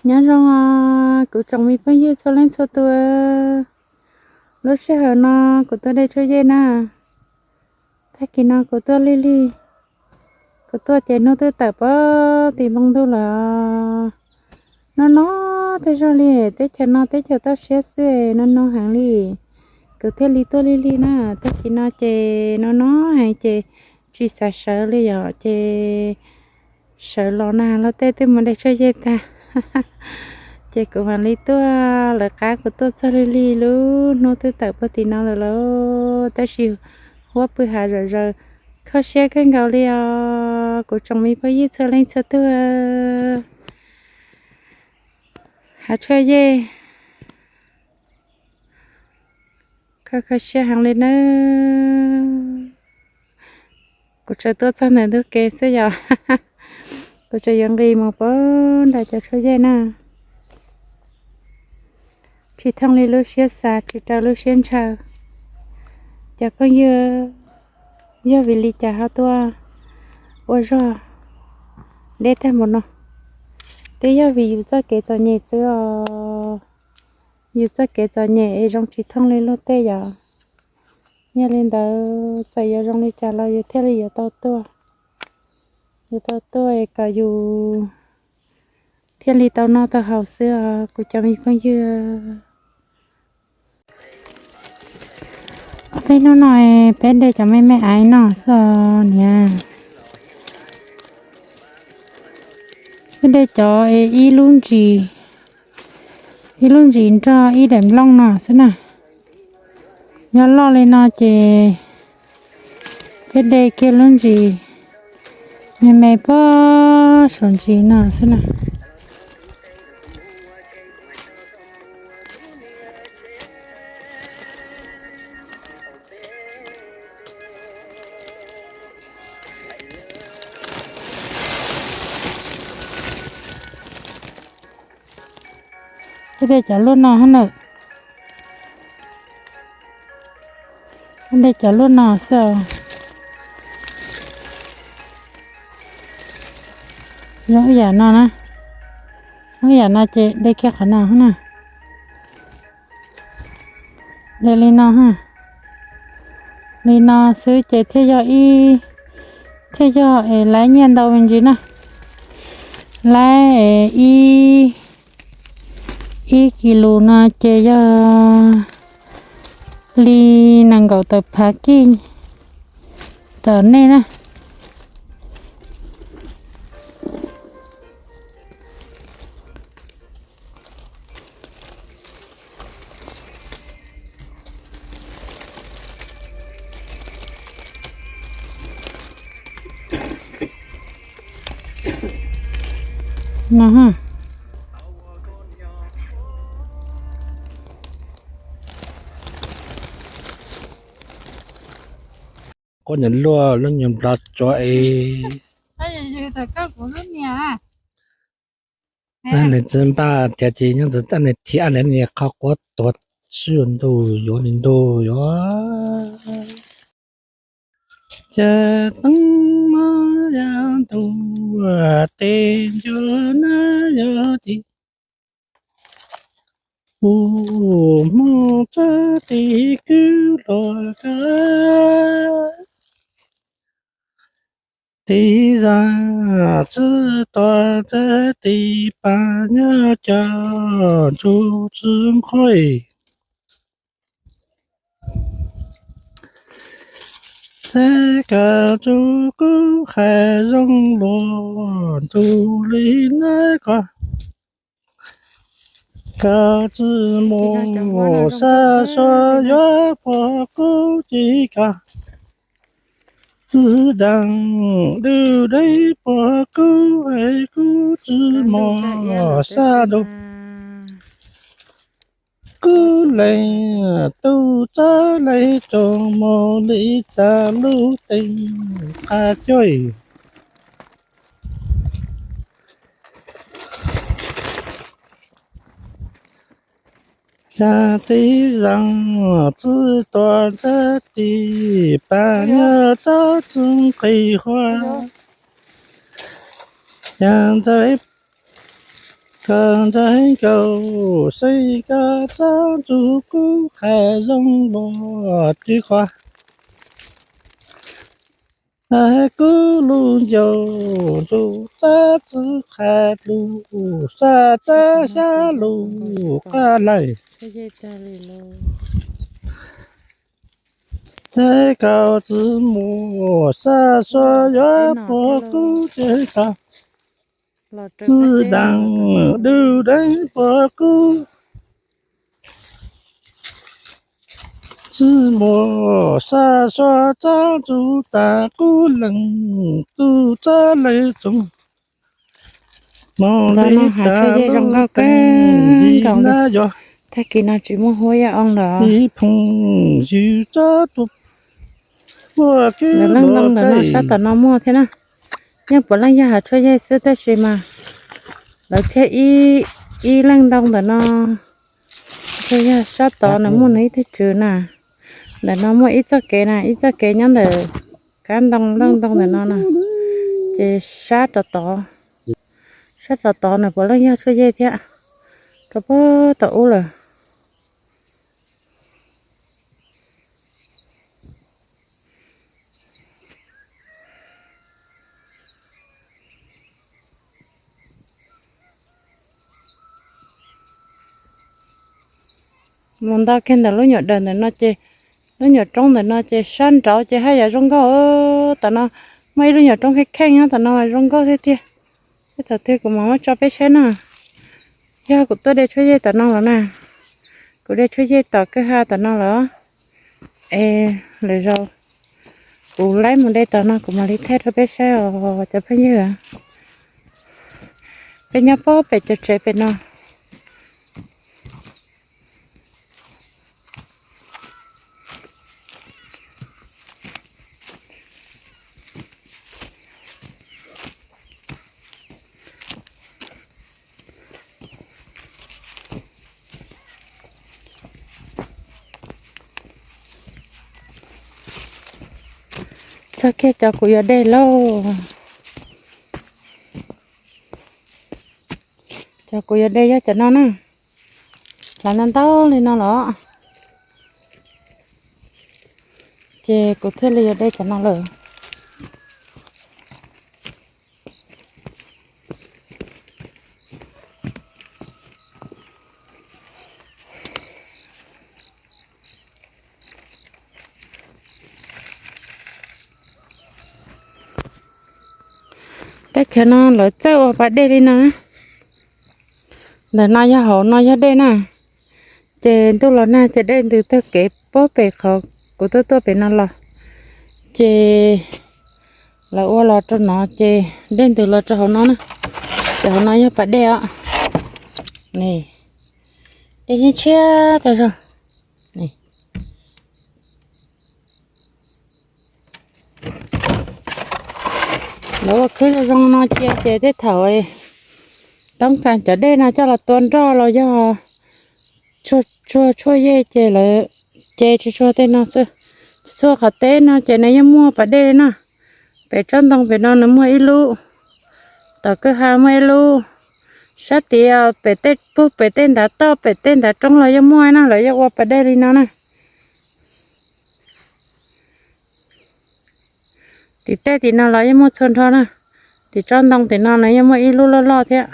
Nyob zoo os kuv tsoom me phooj ywg txhua leej txhua tus. Lub sij hawm no kuv tuaj de tshuaj yej na. Tag kis no kuv tuaj lig lig, kuv tuaj ces hnub twb tawm pem tim npoo ntuj lawm. No no tej zog li, teb chaws no teb chaws toj siab xwb, no no heev li. Kuv thiaj li tuaj lig lig na. Tag kis no ces no no heev ces tsis xav sawv li yom, ces sawv los na luag tej twb mus de tshuaj yej tag. Ces kuv mam li tuaj lawv qab, kuv tuaj txog lig lig lub hnub twb tawm puag tim no lawm lauj. Tab sis huab pw hav zom zaws, kho siab kawg nkaus li os kuv tsoom me phooj ywg txhua leej txhua tug. Hav tshuaj yej, kho kho siab heev li nawb. Kuv tsuas tuaj txog ntawm ntug kev xwb yom. Kuv tsuas yuav nqis mus pem nram cov tshuaj yej na. Tsis thooj li lub siab xav, tsis raws lub siab ntshaw. Cov phooj ywg, yog vim li cas ho tuaj ua zog deb tag npaum no? Twb yog vim yus txoj kev txom nyem xwb os. Yus txoj kev txom nyem es zoo tsis thooj li luag tej yom. Yog li ntawd txawm yuav zoo li cas los yus thiaj li yuav tau tuaj. Yuav tau tuaj es kom yus thiaj li tau noj tau haus xwb os kuv cov me phooj ywg. Ob peb hnub no peb de cov me me aiv no xwb os niam. Peb de cov ib lub ntsis, ib lub ntsis nrog ib daim nplooj no xwb na. Yog loj li no ces peb de kiag lub ntsis me me puag saum ntsis no xwb na. Peb de cov luaj no hab na. Peb de cov luaj no xwb os. Zoo ib yam no na. Zoo ib yam no ces de kiag qhov no na. De li no ha. Li no xwb ces thiaj yog ib, thiaj yog es laib nyiaj ntau me ntsis na. Laib es ib, ib kis lus no ces yog li nees nkaum tawm phav kij tom nej na. No ha. Quab niag luaj lub nyuag nplog tsuav es. Nws tsis npaj tias ces nyob ntawd nws thiab nws niag qhov quav tuag sib ntuj yuav li ntuj yuav. Ces teeb mab yog ntuj, tes ncuav na yog tis, u hmo txog tis kwv los kab, tis zag txwb tos txog tis pas nyob cov ntsuj txwv nqhuaij. Txhais kawg tus kub hais zoo luag ntuj li na koj, koj tsis mus sab sua yuav puag kub tsis koj, txwv dees dub deb puag kub hais kub tsis mus sab ntuj. Kub leej tub txawj leej tsoom mus li tas lub teeb qab cuaj. Cas tis zoo txwb tua txawb tis pas nyob txawb txwv nqis huab. Cas ntxawm Koj ntxeev nkaus, xeeb koj txob ntxuv kub qhav zoo npog tib qho. Kub lug ncaus ntxuv txob txwv qhav lug xaj txob xyab lug qaj lawm. Txawm kaus txwv muag xaj sua yuav puag kub txawm kaus txwv dees dub deev puag kub. Txwv muag xaj sua txob ntxuv tas kub lees tub txob lees txoov. Moog li tas lub teeg yim nab yog tag kis no tsis muaj huab yaj oo lawm. Ib phooj ywg txob tus puag kub lawv leej ntoo ntawm no sab tom no muaj thiab na. Yeej puav leej yog hav tshuaj yej xwb tab sis mas lawv tseg ib leej ntoo ntawm no, tshuaj yej sab tod nws muaj nws ib tug tswv na. Ntawm no muaj ib txoj kev na, ib txoj kev nyob ntawm kab ntoo leej ntoo ntawm no na, ces sab rov tod, sab rov tod nws puav leej yog tshuaj yej thiab, rau puag tom ub lawm. Mus nto kiag ntawm lub nyuam daws ntawm no ces, lub nyuam roob ntawm no ces sab nraud ces haj yam zoo nkauj. Tom no muaj ib lub nyuam roob kheej kheej nyob tom no zoo nkauj thiab tiag. Tej thaum twg kuv mam muab tso peb saib na. Yog kuv tuaj de tshuaj yej tom no lawm na, kuv de tshuaj yej tom kwj ha tom no lawm. Es lwm zaus kuv laib mus de tom no kuv mam li thaij rau peb saib os cov phooj ywg. Peb nyob puag pem cov tsev pem no. Txog kiag cov kuv yuav de lauj. Cov kuv yuav de yog cov no na, hlawv ntau ntau li no los, ces kuv thiaj li yuav de cov no lawm. Teb chaws no lawv txawj ua pas dej li no. Ntawm no yog hauv no yog dej na, ces ntuj los nag ces dej ntws tag kev puag pem qhov kuv tuaj tuaj pem no los, ces lawv ua los rau no ces dej ntws los rau hauv no na, ces hauv no yog pas dej os. Dej yeej tshiab tag zog. Lawv ua khwb zoo zoo no cia ces tej thaum toob kas cov dej no coj los tua nroj los yog tsuag tshuaj yej ces lawv ce tsuag tshuaj tej no xwb. Txhua qhov teb no ces nws yeej muaj pas dej li na. Pem tsob ntoo pem no nws muaj ib lub, tom kwj ha muaj ib lub, sab tid pem tej pug pem tej ntav toj pem tej ntav roob los yeej muaj na, lawv yeej ua pas dej li no na. Tim tej tim no los yeej muaj txhua nrho na. Tim tsob ntoo tim no nws yeej muaj ib lub loj loj thiab.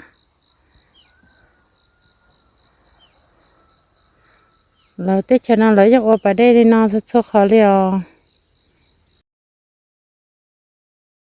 Lawv teb chaws no lawv yeej ua pas dej li no txhua qhov li os.